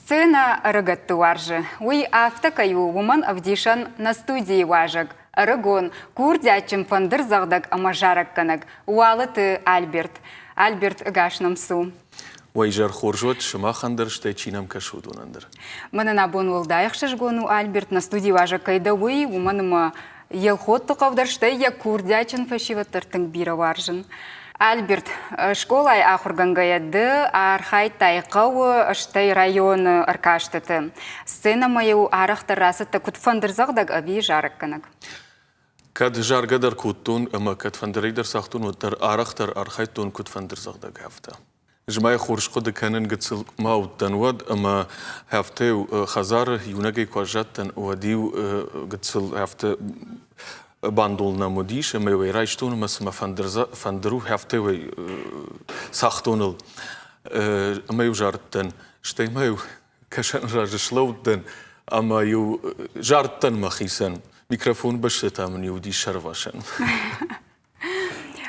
Сценӕ ӕрыгӕтты уарзы. Уый афтӕ кӕй у, уымӕн ӕвдисӕн нӕ студийы уазӕг, ӕрыгон, курдиатджын фӕндырдзӕгъдӕг ӕмӕ зарӕггӕнӕг Уалыты Альберт. Альберт, ӕгас нӕм цу. Уӕ изӕр хорз уӕд, сымахӕн дӕр, стӕй чи нӕм кӕсы, уыдонӕн дӕр. Мӕнӕн абон уӕлдай ӕхсызгон у, Альберт, нӕ студийы уазӕг кӕй дӕ, уый, уымӕн ӕмӕ Елхотты хъӕу дӕр, стӕй йӕ курдиатджын фӕсивӕд дӕр тынг бирӕ уарзын. Альберт, скъолайы ахуыргӕнгӕйӕ ды архайдтай хъӕуы, стӕй районы ӕркастыты. Сценӕмӕ-иу арӕхдӕр рацыдтӕ куыд фӕндырдзӕгъдӕг ӕви зарӕггӕнӕг? Кӕд заргӕ дӕр кодтон ӕмӕ кӕд фӕндырӕй дӕр цагътон, уӕддӕр арӕхдӕр архайдтон куыд фӕндырдзӕгъдӕг, афтӕ. Ӕз хорз хъуыды кӕнын гыццыл ма уыдтӕн уӕд, ӕмӕ афтӕ-иу хӕдзары иунӕгӕй куы аззадтӕн, уӕд-иу гыццыл афтӕ бандон нӕм уыдис, ӕмӕ-иу ӕй райстон ӕмӕ цыма фӕндыр у, афтӕ-иу ӕй цагътон ыл. Ӕмӕ-иу зарыдтӕн. Стӕй ма-иу кӕсӕн раз слӕудтӕн ӕмӕ-иу зардтӕн мӕхицӕн. Микрофон бӕсты та мын-иу уыдис сӕрвасӕн.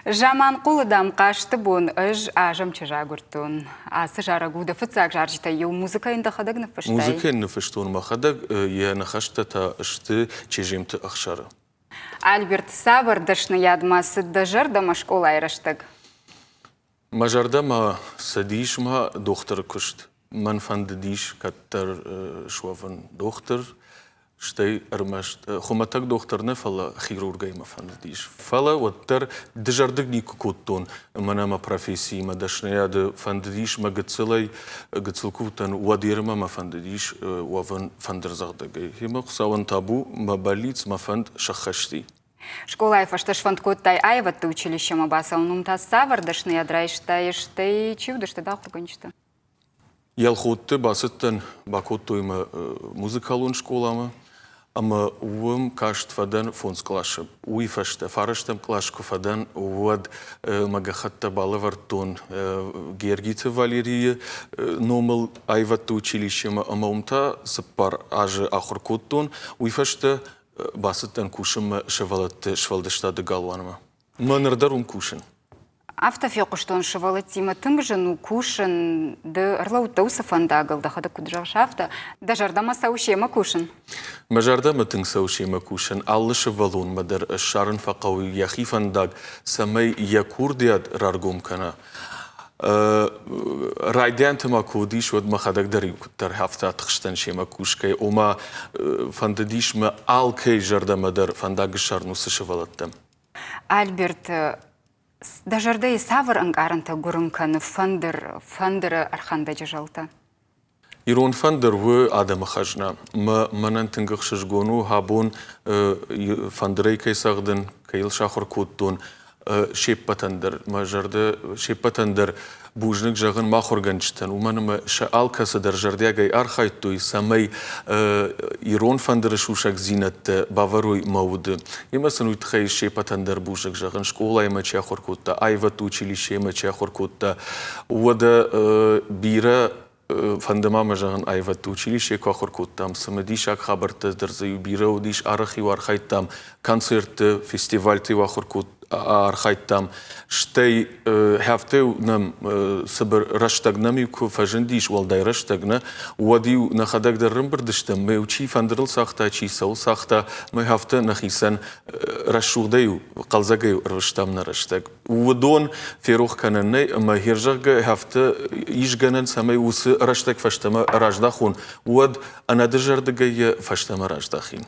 Заманхъулы, дам, хъазты бон ӕз азӕм чызг агуырдтон. Ацы зарӕг у дӕ фыццаг зарджытӕй иу. Музыкӕ йын дӕхӕдӕг ныффыстай? Музыкӕ йын ныффыстон мӕхӕдӕг, йӕ ныхӕстӕ та сты Чеземты Ӕхсары. Альберт, цавӕр дӕсныйадмӕ цыд дӕ зӕрдӕмӕ скъолайы рӕстӕг? Мӕ зӕрдӕмӕ цыдис мӕ дохтыры куыст. Мӕн фӕндыдис кӕддӕр суӕвын дохтыр, стӕй ӕрмӕст хуымӕтӕг дохтыр нӕ, фӕлӕ хирургӕй мӕ фӕндыдис. Фӕлӕ уӕддӕр дызӕрдыг никуы кодтон, мӕнӕ мӕ профессийы, мӕ дӕсныйады фӕндыдис мӕ гыццылӕй, гыццыл куы уыдтӕн, уӕд ермӕ мӕ фӕндыдис уӕвын фӕндырдзӕгъдӕгӕй. Ӕмӕ Хуыцауӕн табу, мӕ бӕллиц, мӕ фӕнд сӕххӕст и. Скъолайы фӕстӕ сфӕнд кодтай аивӕдты училищемӕ бацӕуын, уым та цавӕр дӕсныйад райстай, стӕй чи уыдысты дӕ ахуыргӕнджытӕ? Елхотты бацыдтӕн, бакодтой мӕ музыкалон скъоламӕ ӕмӕ уым каст фӕдӕн фондз къласы. Уый фӕстӕ, фарӕстӕм кълас куы фӕдӕн, уӕд мӕ гӕххӕттӕ балӕвӕрдтон Гергиты Валерийы номыл аивӕдты училищемӕ ӕмӕ уым та 4 азы ахуыр кодтон. Уый фӕстӕ бацыдтӕн кусынмӕ сывӕллӕтты сфӕлдыстады галуанмӕ. Мӕ ныр дӕр уым кусын. Афтӕ фехъуыстон, сывӕллӕттимӕ тынг зын у кусын. Ды ӕрлӕудтӕ уыцы фӕндагыл, дӕхӕдӕг куыд зӕгъыс, афтӕ. Дӕ зӕрдӕмӕ цӕуы семӕ кусын? Мӕ зӕрдӕмӕ тынг цӕуы семӕ кусын. Алы сывӕллонмӕ дӕр ссарын фӕхъӕуы йӕхи фӕндаг, цӕмӕй йӕ курдиат раргом кӕна. Райдианты ма куы уыдис, уӕд мӕхӕдӕг дӕр-иу куыддӕр афтӕ тыхстӕн семӕ кусгӕ, ома фӕндыдис мӕ алкӕй зӕрдӕмӕ дӕр фӕндаг ссарын уыцы сывӕллӕттӕм. Альберт, дӕ зӕрдӕйы цавӕр ӕнкъарӕнтӕ гуырын кӕны фӕндыр, фӕндыры ӕрхӕндӕджы зӕлтӕ? Ирон фӕндыр у адӕмы хӕзна. Мӕнӕн тынг ӕхсызгон у, абон фӕндырӕй кӕй цӕгъдын, кӕй йыл сахуыр кодтон, се ппӕтӕн дӕр мӕ зӕрдӕ, се ппӕтӕн дӕр бузныг зӕгъын мӕ ахуыргӕнджытӕн, уымӕн ӕмӕ сӕ алкӕцы дӕр зӕрдиагӕй архайдтой, цӕмӕй ирон фӕндыры сусӕгдзинӕдтӕ бавӕрой мӕ уды. Ӕмӕ сын уый тыххӕй се ппӕтӕн дӕр бузныг зӕгъын, скъолайы мӕ чи ахуыр кодта, аивӕдты училищейы мӕ чи ахуыр кодта, Уӕдӕ бирӕ фӕнды ма мӕ зӕгъын, аивӕдты училищейы куы ахуыр кодтам, цымыдисаг хабӕрттӕ дӕр дзы-иу бирӕ уыдис, арӕх-иу архайдтам концертты, фестивальты-иу ахуыр архайдтам. Стӕй афтӕ-иу нӕм цыбыр рӕстӕг нӕм-иу куы фӕзындис, уӕлдай рӕстӕг нӕ, уӕд-иу нӕхӕдӕг дӕр ӕрӕмбырд стӕм, мӕ-иу чи фӕндырыл цагъта, чи цӕуыл цагъта, мӕ афтӕ нӕхицӕн рӕсугъдӕй-иу, хъӕлдзӕгӕй-иу ӕрвыстам нӕ рӕстӕг. Уыдон ферох кӕнӕн нӕй ӕмӕ херзӕгъгӕ афтӕ ис гӕнӕн, цӕмӕй уыцы рӕстӕг фӕстӕмӕ раздӕхон, уӕд ӕнӕдызӕрдыгӕй йӕ фӕстӕмӕ раздахин.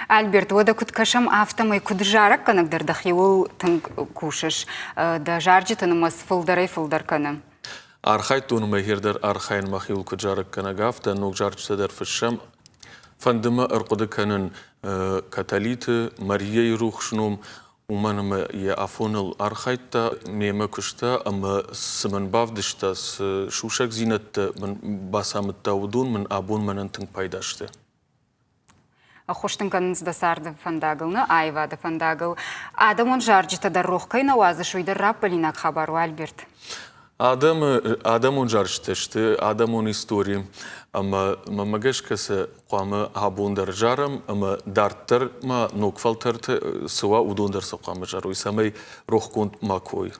Альберт, уӕдӕ куыд кӕсӕм, афтӕмӕй куыд зарӕггӕнӕг дӕр дӕхиуыл тынг кусыс. Дӕ зарджыты нымӕц фылдӕрӕй-фылдӕр кӕны. Архайдтон ӕмӕ хер дӕр архайын мӕхиуыл куыд зарӕггӕнӕг, афтӕ ног зарджытӕ дӕр фыссӕм. Фӕнды мӕ ӕрхъуыды кӕнын Каталиты Марияйы рухс ном, Уымӕн ӕмӕ йӕ афоныл архайдта, мемӕ куыста ӕмӕ цы мын бавдыста, цы сусӕгдзинӕдтӕ мын бацамыдта, уыдон мын абон мӕнӕн тынг пайда сты. Ӕххуыс дын кӕнынц дӕ царды фӕндагыл, нӕ аивады фӕндагыл. Адӕмон зарджытӕ дӕр рох кӕй нӕ уадзыс, уый дӕр раппӕлинаг хабар у, Альберт. Адӕмы адӕмон зарджытӕ сты адӕмон истори, ӕмӕ мӕнмӕ гӕсгӕ сӕ хъуамӕ абон дӕр зарӕм ӕмӕ дарддӕр ма ног фӕлтӕрты цы уа, уыдон дӕр сӕ хъуамӕ зарой, цӕмӕй рохгонд макуы уой.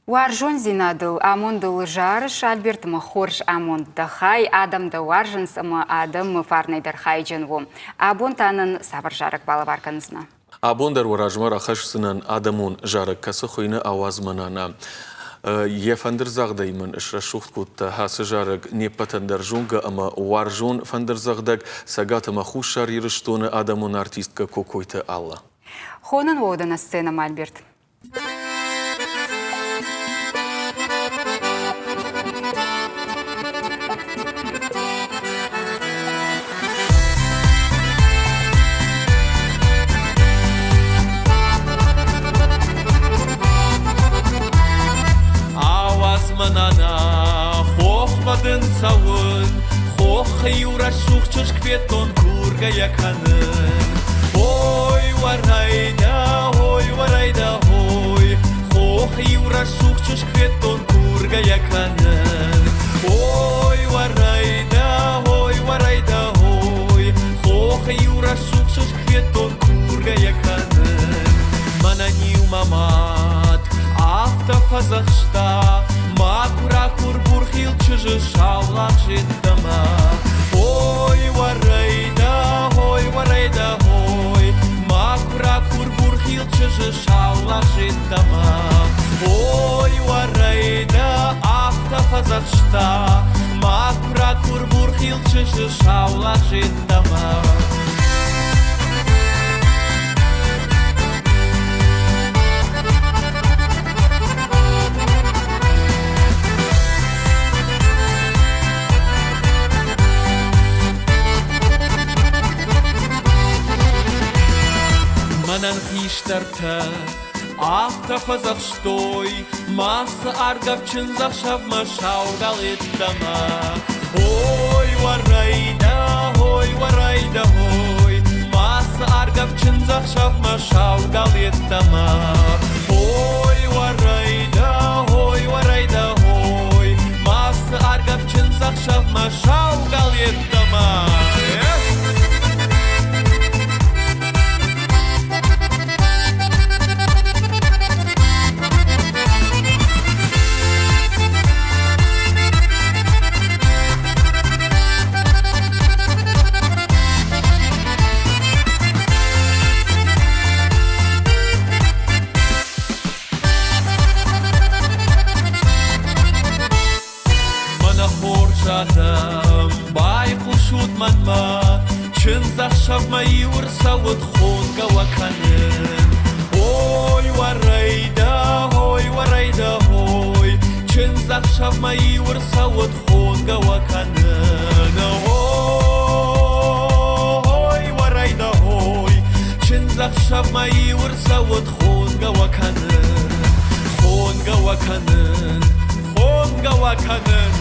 Уарзондзинадыл, амондыл зарыс, Альберт, ӕмӕ хорз амонд дӕ хай, адӕм дӕ уарзынц ӕмӕ адӕмы фарнӕй дӕр хайджын у. Абон та нын цавӕр зарӕг балӕвар кӕндзынӕ? Абон дӕр уӕ размӕ рахӕсдзынӕн адӕмон зарӕг, кӕцы хуыйны «Ауадз мӕ нана». Йӕ фӕндырдзагъдӕй мын срӕсугъд кодта ацы зарӕг не ппӕтӕн дӕр зонгӕ ӕмӕ уарзон фӕндырдзӕгъдӕг Цӕгат ӕмӕ Хуссар Ирыстоны адӕмон артисткӕ Кокойты Алла. Хонын уӕ на сценӕмӕ, Альберт. Ауадз мӕ, нана, хохмӕ дын цӕуын, Хохы иу рӕсугъд чызг федтон кургӕ йӕ кӕнын. Ой, уӕрӕйдӕ, ой, уӕрӕйдӕ, ой, Хохы иу рӕсугъд чызг федтон кургӕ йӕ кӕнын. Ой, уӕрӕйдӕ, ой, уӕрӕйдӕ, ой, Хохы иу рӕсугъд чызг федтон кургӕ йӕ кӕнын. Мӕнӕн-иу мӕ мад афтӕ фӕдзӕхста, Макуы ракур бурхил чызджы саулагъз йеддӕмӕ. Ой, уӕрӕйдӕ, ой, уӕрӕйдӕ, ой, Макуы ракур бурхил чызджы саулагъз йеддӕмӕ. Ой, уӕрӕйдӕ, афтӕ фӕдзӕхста, Макуы ракур бурхил чызджы саулагъз йеддӕмӕ. Мӕнӕн хистӕртӕ афтӕ фӕдзӕхстой, мацы ӕргӕв чындзӕхсӕвмӕ сау галеттӕмӕ. Ой, уӕрӕйдӕ, ой, уӕрӕйдӕ, ой, мацы ӕргӕв чындзӕхсӕвмӕ сау галеттӕмӕ. Ой, уӕрӕйдӕ, ой, уӕрӕйдӕ, ой, мацы ӕргӕв чындзӕхсӕвмӕ сау галеттӕмӕ. Мӕнӕ хорз адӕм, байхъусут мӕнмӕ, Чындзӕхсӕвмӕ иу ӕрцӕуӕд хонгӕ уӕ кӕнын. Ой, уӕрӕйдӕ, ой, уӕрӕйдӕ, ой, Чындзӕхсӕвмӕ иу ӕрцӕуӕд хонгӕ уӕ кӕнын. Ой, уӕрӕйдӕ, ой, Чындзӕхсӕвмӕ иу ӕрцӕуӕд хонгӕ уӕ кӕнын. Хонгӕ уӕ кӕнын, хонгӕ уӕ кӕнын.